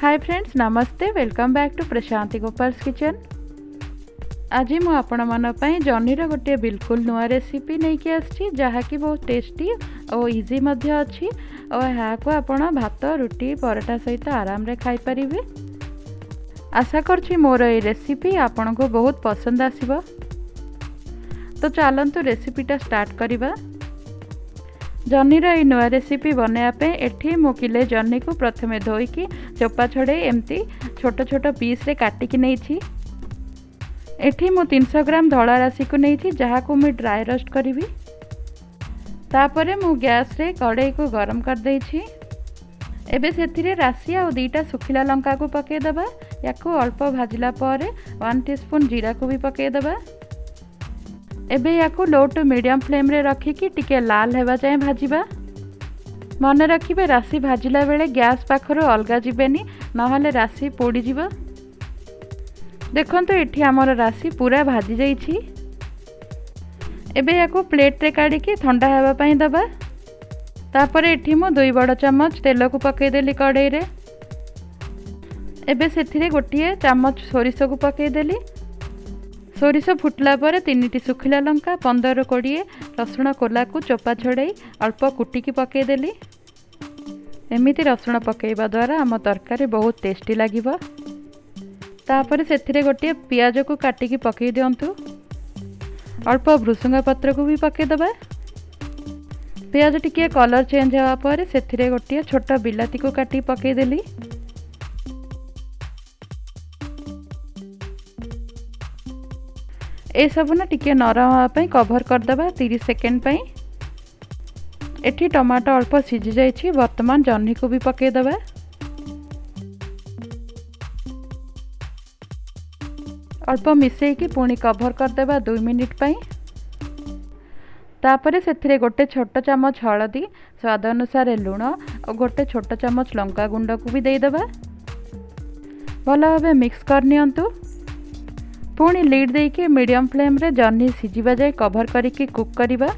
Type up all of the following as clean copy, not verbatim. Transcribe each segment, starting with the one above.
Hi friends, Namaste. Welcome back to Prashanti Gopal's Kitchen। ଆଜି ମୁଁ ଆପଣମାନଙ୍କ ପାଇଁ ଜହ୍ନିର ଗୋଟିଏ ବିଲକୁଲ ନୂଆ ରେସିପି ନେଇକି ଆସିଛି, ଯାହାକି ବହୁତ ଟେଷ୍ଟି ଓ ଇଜି ମଧ୍ୟ ଅଛି ଓ ଏହାକୁ ଆପଣ ଭାତ, ରୁଟି, ପରଟା ସହିତ ଆରାମରେ ଖାଇପାରିବେ। ଆଶା କରୁଛି ମୋର ଏଇ ରେସିପି ଆପଣଙ୍କୁ ବହୁତ ପସନ୍ଦ ଆସିବ। ତ ଚାଲନ୍ତୁ, ରେସିପିଟା ଷ୍ଟାର୍ଟ କରିବା। ଜହ୍ନିର ଏଇ ନୂଆ ରେସିପି ବନାଇବା ପାଇଁ ଏଠି ମୁଁ କିଲେ ଜହ୍ନିକୁ ପ୍ରଥମେ ଧୋଇକି, ଚୋପା ଛଡ଼େଇ ଏମିତି ଛୋଟ ଛୋଟ ପିସ୍ରେ କାଟିକି ନେଇଛି। ଏଠି ମୁଁ 300 ଗ୍ରାମ ଧଳା ରାଶିକୁ ନେଇଛି, ଯାହାକୁ ମୁଁ ଡ୍ରାଏ ରୋଷ୍ଟ କରିବି। ତାପରେ ମୁଁ ଗ୍ୟାସ୍ରେ କଡ଼େଇକୁ ଗରମ କରିଦେଇଛି। ଏବେ ସେଥିରେ ରାଶି ଆଉ 2ଟା ଶୁଖିଲା ଲଙ୍କାକୁ ପକାଇଦେବା। ୟାକୁ ଅଳ୍ପ ଭାଜିଲା ପରେ 1 ଟିସ୍ପୁନ୍ ଜିରାକୁ ବି ପକାଇଦେବା। ଏବେ ୟାକୁ ଲୋ ଟୁ ମିଡ଼ିୟମ୍ ଫ୍ଲେମ୍ରେ ରଖିକି ଟିକେ ଲାଲ ହେବା ଯାଏଁ ଭାଜିବା। ମନେ ରଖିବେ, ରାଶି ଭାଜିଲା ବେଳେ ଗ୍ୟାସ୍ ପାଖରୁ ଅଲଗା ଯିବେନି, ନହେଲେ ରାଶି ପୋଡ଼ିଯିବ। ଦେଖନ୍ତୁ, ଏଠି ଆମର ରାଶି ପୁରା ଭାଜି ଯାଇଛି। ଏବେ ୟାକୁ ପ୍ଲେଟ୍ରେ କାଢ଼ିକି ଥଣ୍ଡା ହେବା ପାଇଁ ଦେବା। ତାପରେ ଏଠି ମୁଁ 2 ବଡ଼ ଚାମଚ ତେଲକୁ ପକାଇଦେଲି କଡ଼େଇରେ। ଏବେ ସେଥିରେ ଗୋଟିଏ ଚାମଚ ସୋରିଷକୁ ପକାଇଦେଲି। ସୋରିଷ ଫୁଟିଲା ପରେ ତିନିଟି ଶୁଖିଲା ଲଙ୍କା, 15ରୁ 20 ରସୁଣ କୋଲାକୁ ଚୋପା ଛଡ଼େଇ ଅଳ୍ପ କୁଟିକି ପକାଇଦେଲି। ଏମିତି ରସୁଣ ପକାଇବା ଦ୍ୱାରା ଆମ ତରକାରୀ ବହୁତ ଟେଷ୍ଟି ଲାଗିବ। ତାପରେ ସେଥିରେ ଗୋଟିଏ ପିଆଜକୁ କାଟିକି ପକାଇ ଦିଅନ୍ତୁ। ଅଳ୍ପ ଭୃସୁଙ୍ଗା ପତ୍ରକୁ ବି ପକାଇଦେବା। ପିଆଜ ଟିକିଏ କଲର୍ ଚେଞ୍ଜ ହେବା ପରେ ସେଥିରେ ଗୋଟିଏ ଛୋଟ ବିଲାତିକୁ କାଟିକି ପକାଇଦେଲି। ଏସବୁ ନା ଟିକିଏ ନରମ ହେବା ପାଇଁ କଭର୍ କରିଦେବା 30 ସେକେଣ୍ଡ ପାଇଁ। ଏଠି ଟମାଟୋ ଅଳ୍ପ ସିଝି ଯାଇଛି। ବର୍ତ୍ତମାନ ଜହ୍ନିକୁ ବି ପକାଇଦେବା। ଅଳ୍ପ ମିଶାଇକି ପୁଣି କଭର୍ କରିଦେବା 2 ମିନିଟ୍ ପାଇଁ। ତାପରେ ସେଥିରେ ଗୋଟେ ଛୋଟ ଚାମଚ ହଳଦୀ, ସ୍ୱାଦ ଅନୁସାରେ ଲୁଣ ଆଉ ଗୋଟେ ଛୋଟ ଚାମଚ ଲଙ୍କା ଗୁଣ୍ଡକୁ ବି ଦେଇଦେବା। ଭଲ ଭାବେ ମିକ୍ସ କରିନିଅନ୍ତୁ। ପୁଣି ଲିଡ୍ ଦେଇକି ମିଡ଼ିୟମ୍ ଫ୍ଲେମ୍ରେ ଜହ୍ନି ସିଝିବା ଯାଏ କଭର୍ କରିକି କୁକ୍ କରିବା।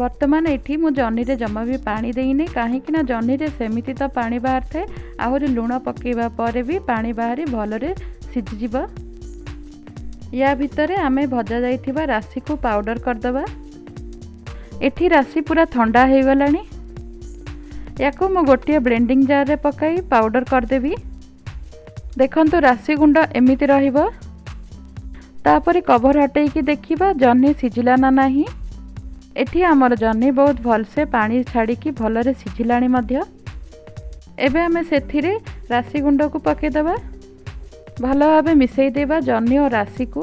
ବର୍ତ୍ତମାନ ଏଠି ମୁଁ ଜହ୍ନିରେ ଜମା ବି ପାଣି ଦେଇନି, କାହିଁକି ନା ଜହ୍ନିରେ ସେମିତି ତ ପାଣି ବାହାରିଥାଏ, ଆହୁରି ଲୁଣ ପକାଇବା ପରେ ବି ପାଣି ବାହାରି ଭଲରେ ସିଝିଯିବ। ୟା ଭିତରେ ଆମେ ଭଜା ଯାଇଥିବା ରାଶିକୁ ପାଉଡ଼ର କରିଦେବା। ଏଠି ରାଶି ପୁରା ଥଣ୍ଡା ହେଇଗଲାଣି। ୟାକୁ ମୁଁ ଗୋଟିଏ ବ୍ଲେଣ୍ଡିଂ ଜାର୍ରେ ପକାଇ ପାଉଡ଼ର କରିଦେବି। ଦେଖନ୍ତୁ, ରାଶି ଗୁଣ୍ଡ ଏମିତି ରହିବ। ତାପରେ କଭର ହଟେଇକି ଦେଖିବା ଜହ୍ନି ସିଝିଲା ନା ନାହିଁ। ଏଠି ଆମର ଜହ୍ନି ବହୁତ ଭଲସେ ପାଣି ଛାଡ଼ିକି ଭଲରେ ସିଝିଲାଣି ମଧ୍ୟ। ଏବେ ଆମେ ସେଥିରେ ରାଶି ଗୁଣ୍ଡକୁ ପକାଇଦେବା। ଭଲ ଭାବେ ମିଶାଇ ଦେବା ଜହ୍ନି ଓ ରାଶିକୁ।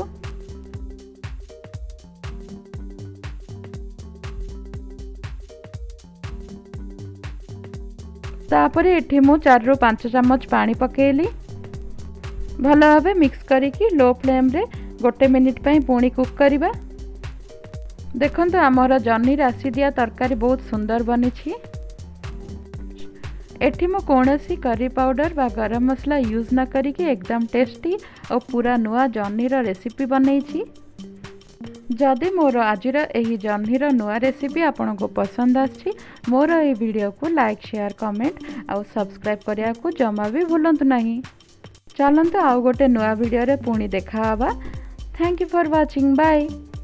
ତାପରେ ଏଠି ମୁଁ 4ରୁ 5 ଚାମଚ ପାଣି ପକାଇଲି। ଭଲ ଭାବେ ମିକ୍ସ କରିକି ଲୋ ଫ୍ଲେମ୍ରେ ଗୋଟେ ମିନିଟ୍ ପାଇଁ ପୁଣି କୁକ୍ କରିବା। ଦେଖନ୍ତୁ, ଆମର ଜହ୍ନି ରାଶି ଦିଆ ତରକାରୀ ବହୁତ ସୁନ୍ଦର ବନିଛି। ଏଠି ମୁଁ କୌଣସି କରି ପାଉଡ଼ର ବା ଗରମ ମସଲା ୟୁଜ୍ ନ କରିକି ଏକଦମ ଟେଷ୍ଟି ଓ ପୁରା ନୂଆ ଜହ୍ନିର ରେସିପି ବନେଇଛି। ଯଦି ମୋର ଆଜିର ଏହି ଜହ୍ନିର ନୂଆ ରେସିପି ଆପଣଙ୍କୁ ପସନ୍ଦ ଆସିଛି, ମୋର ଏହି ଭିଡ଼ିଓକୁ ଲାଇକ୍, ସେୟାର, କମେଣ୍ଟ ଆଉ ସବସ୍କ୍ରାଇବ୍ କରିବାକୁ ଜମା ବି ଭୁଲନ୍ତୁ ନାହିଁ। ଚାଲନ୍ତୁ, ଆଉ ଗୋଟେ ନୂଆ ଭିଡ଼ିଓରେ ପୁଣି ଦେଖା ହେବା। Thank you for watching. Bye.